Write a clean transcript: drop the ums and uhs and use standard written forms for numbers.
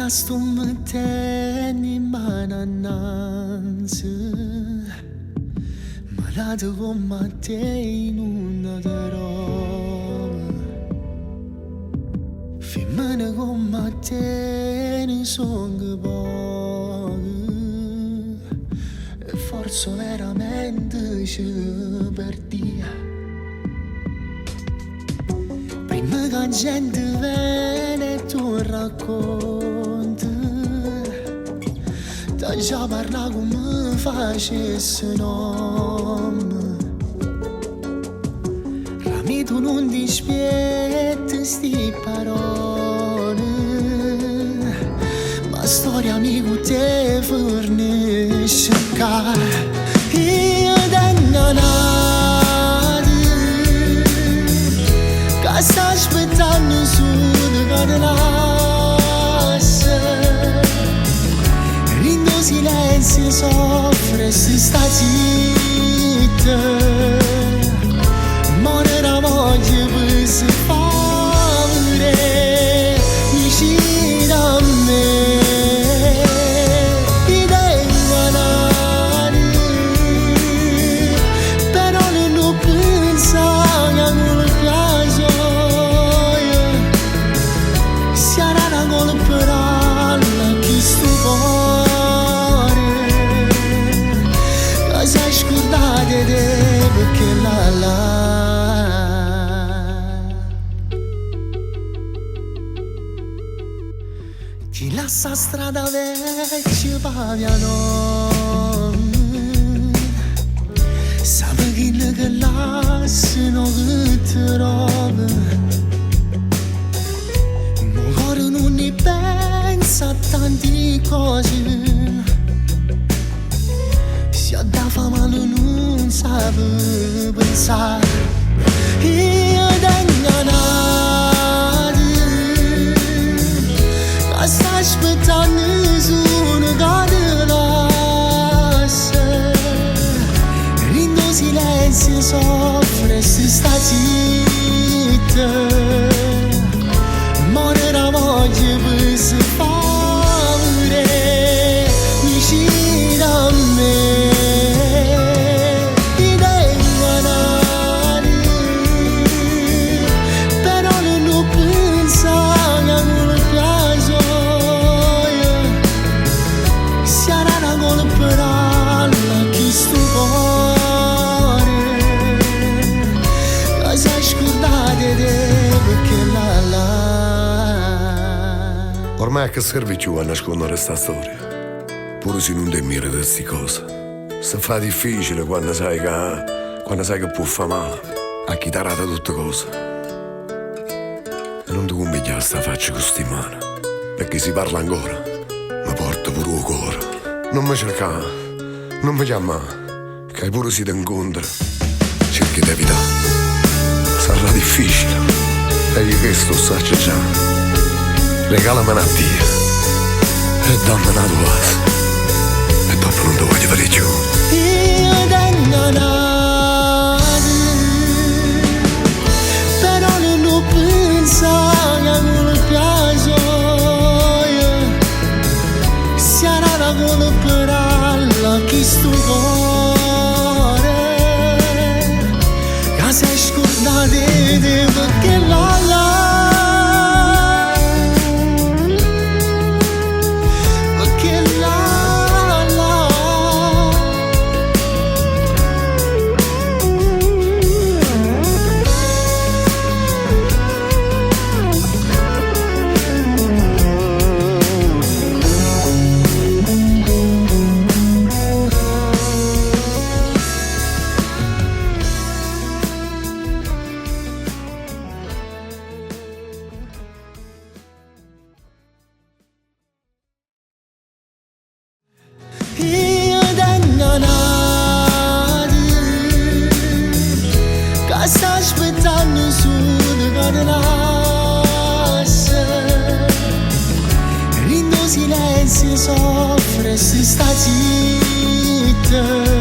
Ca sto mettenno 'e mmane annanze, ma n'ato comm'a te i' nun ne trovo. Femmene comm'a te ne songo poche e forse overamente ce perdìa. Primma ca 'a gente vene e t' 'o racconta, t'aggia parlà comme facesse n'ommo. Rami tu nun dispiette sti parole, ma 'a storia mia cu te fernesce ccà. Io tengo n'ato ca sta aspettanno sulo ca te lassa. Dint' 'o silenzio soffre e se sta zitta. More d' 'a voglia pe se fa vedè vicino a me. I' tengo a n'ato, però nun 'o penzà che 'a colpa soja si 'a rana colperà chistu core ca s'è scurdato 'e te pe chella là. Chi lassa 'a strada vecchia p' 'a via nova, sape chillo che lassa o che trova. Ma 'o core nun 'e pensa a tanti cose, si adda fa male nun sape pensà. Io tengo a n'ato ca sta aspettanno sulo ca te lassa. Dint' 'o silenzio soffre e se sta zitta. More d' 'a voglia pe se fa vedè vicino a me. I' tengo a n'ato, però nun 'o penzà che 'a colpa soja si 'a rana colperà chistu core ca s'è scurdato 'e te pe chella là. Ormai a che serve cchiù a nascondere sta storia? Pure si nun te mire de sti cose. Se fa difficile quando sai che, quando sai che può fa male a chi t'ha dato tutte cose. E nun te cummiglià sta faccia cu sti mani, perché si parla ancora, mi porta pure 'o core. Nun mi cercà, nun mi chiamà, che pure si ti incontro, cerchi di evitare. Sarà difficile, e io questo 'o saccio già. Regalami un addio e dammi n'ato vaso. E dopo nun te voglio vedere più. Io tengo a n'ato, però nun 'o penzà che 'a colpa soja si 'a rana colperà chistu core ca s'è scurdato 'e te pe chella là. Pe chella là. Io tengo a n'ato ca sta aspettanno sulo ca te lassa. Dint' 'o silenzio soffre e se sta zitta.